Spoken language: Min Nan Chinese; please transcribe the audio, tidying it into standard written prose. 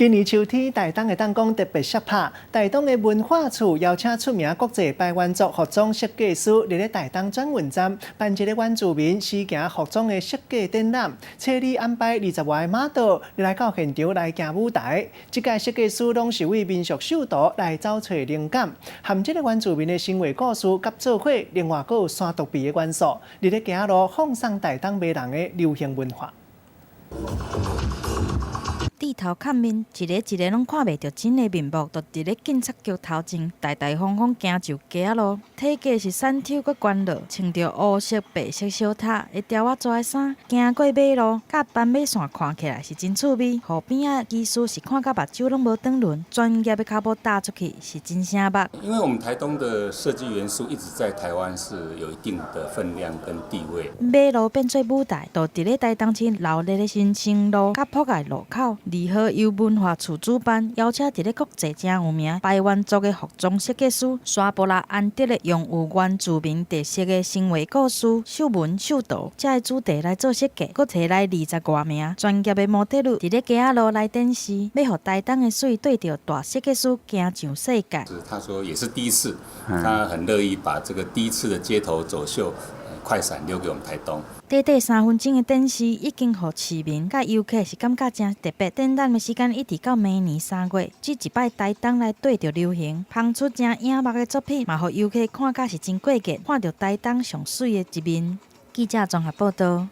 今年秋天，台東會當講特別攝拍，台東的文化處邀請出名國際排灣族服裝設計師，佇咧台東轉運站辦一個原住民時行服裝的設計展覽，冊日安排20外个 model 來到現場來行舞台。這屆設計師攏是為民俗秀圖來找揣靈感，含這個原住民的神話故事佮做伙，另外閣有山肚皮的元素，佇咧街仔路放送台東迷人的流行文化。低頭看面，一个一个攏看袂著真的面目，就佇咧警察局頭前，大大方方行上街仔路。體格是瘦挑閣懸落，穿著烏色白色小塔的雕仔做的衫，行過馬路，佮斑馬線看起來是真趣味。河邊仔技師是看甲目睭攏無轉輪，專業的跤步踏出去是真醒目。因為我們台東的設計元素一直在台灣是有一定的分量跟地位。馬路變做舞台，就佇咧台東市鬧熱的新生路佮博愛路口。2號由文化處主辦，邀請佇咧國際誠有名排灣族的服裝設計師沙布拉安德的，用有原住民特色的神話故事、獸文秀圖這个主題來做設計，閣提來20外名專業的模特兒，佇咧街仔路來展示，欲予台東的媠綴著大設計師行上世界。他說也是第一次，他很樂意把這個第一次的街頭走秀快閃留給我們台東。短短3分鐘的展示，已經予市民佮遊客是感覺誠特別。展覽的時間一直到明年3月，這一擺台東來綴著流行，芳出誠穎目的作品，嘛予遊客看甲是真過癮，看著台東上媠的一面。記者綜合報道。